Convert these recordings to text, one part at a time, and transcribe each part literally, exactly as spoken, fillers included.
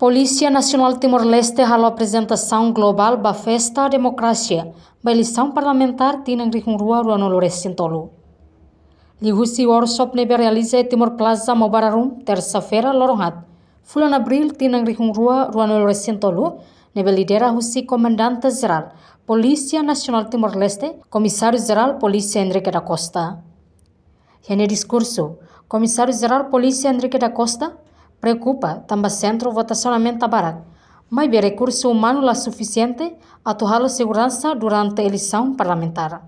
Polísia Nasionál Timor-Leste halo aprezentasaun globál ba Festa Demokrasia ba eleisaun parlamentár tinan rihun rua ruanulu resin tolu. Liuhusi workshop ne'ebé realiza iha Timor Plaza Maubara Room, tersa-feira, loron haat, fulan Abríl, tinan rihun rua ruanulu resin tolu, ne'ebé lidera husi Komandante Jerál Polísia Nasionál Timor-Leste, Komisáriu Jerál Polísia Henrique da Costa. Iha nia diskursu, Komisáriu Jerál Polísia Henrique da Costa preokupa tanba sentru votasaun aumenta barak, maibé rekursu umanu la sufisiente atu halo seguransa durante eleisaun parlamentár.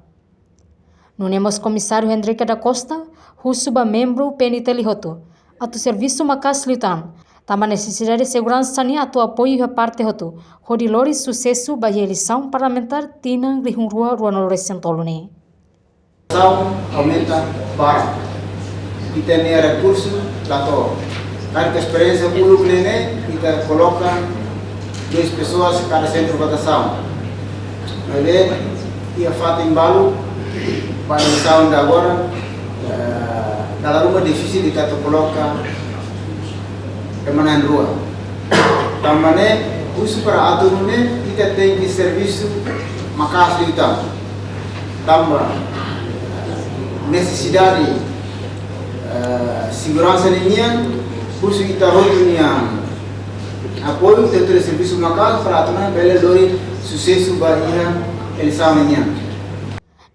Nune'e mós Komisáriu Henrique da Costa husu ba membru P N T L hotu atu servisu maka'as liután, tanba nesesidade seguransa nian atu apoiu iha parte hotu, hodi lori susesu ba iha eleisaun parlamentár tinan rihun rua ruanulu resin tolu ne'e. Votasaun aumenta barak. Ita-nia rekursu la to'o. Karik esperiénsia uluk ne'e, ita koloka duas pessoas kada sentru votasaun. Maibé iha fatin balu, ba eleisaun ida agora, eh, dala ruma difisil ita atu koloka ema na'in-rua. Tanba ne'e, husu para atu nune'e, ita tenke servisu maka'as liután. Tanba nesesidade, eh, seguransa ninian, husu ita hotu nian apoiu, ita hotu servisu maka'as para atu nune'e bele lori susesu ba iha eleisaun ninian.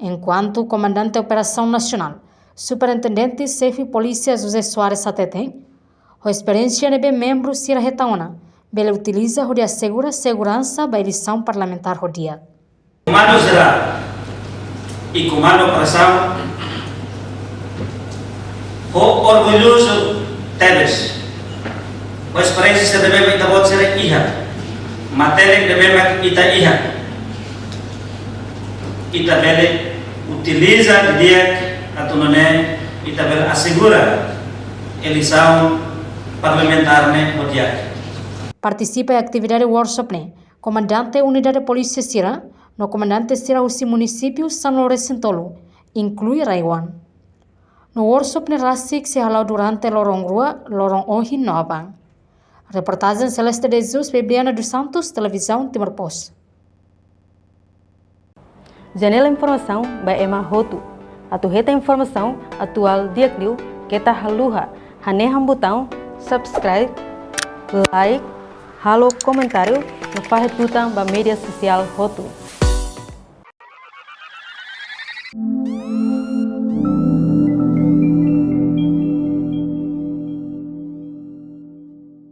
Enkuantu Komandante Operasaun Nasionál, Superintendente Xefe Polísia José Soares hateten, ho esperiénsia ne'ebé membru sira hetan ona, bele utiliza hodi asegura seguransa ba eleisaun parlamentár ho di'ak. Komandu Jerál i Komandu Operasaun, ho orgullozu tebes ho esperiénsia ne'ebé ita-boot sira iha, matenek ne'ebé ita iha, ita bele utiliza didi'ak atu nune'e ita bele asegura eleisaun parlamentár ne'e ho di'ak. Partisipa iha atividade workshop ne'e, komandante unidade polísia sira no komandante sira husi munisípiu sanulu resin tolu, inklui rai-oan. No workshop ne'e rasik sei hala'o durante loron rua, loron ohin no aban. Reportajen Celeste de Jesus, Bibiana dos Santos, Televizaun Timor Post. Janela informasaun ba ema hotu. Atu hetan informasaun atuál di'ak liu, keta haluha hanehan butaun subscribe, like, halo komentáriu no fahe tutan ba média sosiál hotu.